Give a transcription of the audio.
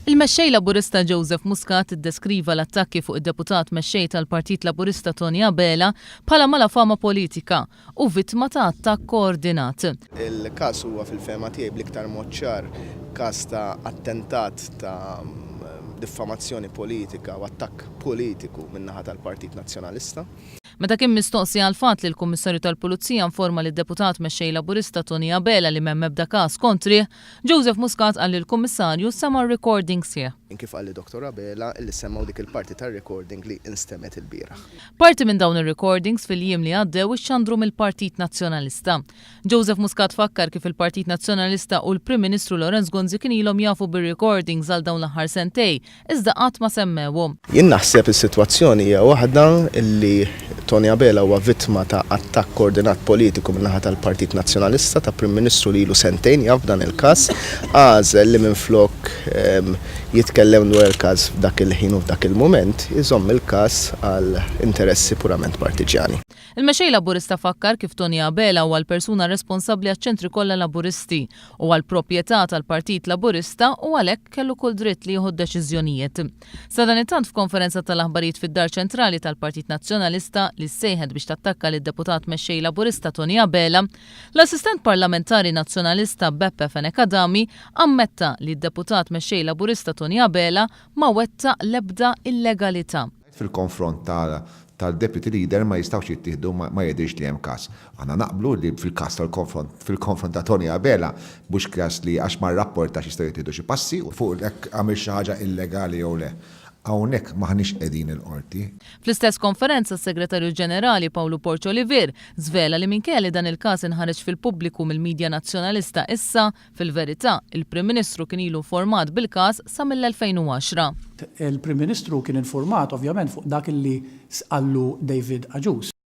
Il-Mexxej Laburista Joseph Muscat iddeskriva l-attakki fuq id-Deputat Mexxej tal-Partit Laburista Toni Abela bħala malafama politika u vittma ta' attakk koordinat. Il-każ huwa fil-fehma tiegħi bl-iktar mod ċar każ ta' attentat ta' diffamazzjoni politika u attakk politiku min-naħa tal-Partit Nazzjonalista. Meta kien mistoqsi għall-fatt li l-Kummissarju tal Pulizija informa lid-Deputat Mexxej Laburista Toni Abela li m'hemm ebda każ kontrih, Joseph Muscat qal li l-Kummissarju sema' r-recording sħiħ. Kif qalli Dottor Abela illi semgħu dik il-parti tar-recording li instemgħet ilbieraħ. Parti minn dawn ir-recordings fil-jiem li għaddew ixxandru mill-Partit Nazzjonalista. Joseph Muscat fakkar kif il-Partit Nazzjonalista u l-Prim Ministru Lawrence Gonzi kien ilhom jafu bir-recordings għal dawn l-aħħar sentej, iżda qatt ma semmewhom. Jien naħseb is-sitwazzjoni hija waħda li Toni Abela huwa vittma ta' attakk koordinat politiku min-naħa tal-Partit Nazzjonalista, ta' Prim Ministru li ilu sentejn jaf b'dan il-każ, għażel li minflok jitkellem dwar il-każ f'dak il-ħin u f'dak il-mument, iżomm il-każ għal interessi purament partiġjani. Il-Mexxej Laburista fakkar kif Toni Abela huwa l-persuna responsabbli għaċ-ċentri kollha Laburisti u għall-proprjetà tal-Partit Laburista u għalhekk kellu kull dritt li jieħu d-deċiżjonijiet. Sadanittant f'konferenza tal-aħbarijiet fid-Dar Ċentrali tal-Partit Nazzjonalista li ssejħet biex tattakka lid-Deputat Mexxej Laburista Toni Abela, l-Assistent Parlamentari Nazzjonalista Beppe Fenech Adami ammetta li d-Deputat Mexxej Laburista Toni Abela ma wettaq l-ebda illegalità. Fil-konfront tal-deputy leader ma jistgħux jittieħdu ma jidhirx li hemm każ. Aħna naqblu li fil-każ tal-konfront fil-konfront ta' Toni Abela mhux każ li għax ma rrapportax jistgħu jittieħdu xi passi fuq jekk għamilx xi ħaġa illegali jew le. Hawnhekk m'aħniex qegħdin il-qorti. Fl-istess konferenza s-Segretarju Ġenerali Pawlu Borg Olivier żvela li minkejja li dan il-każ inħareġ fil-pubbliku mill-midja Nazzjonalista issa, fil-verità, il-Prim Ministru kien ilu informat bil-każ sa mill-2010. Il-Prim Ministru kien informat ovvjament fuq dak li qallu David Agius.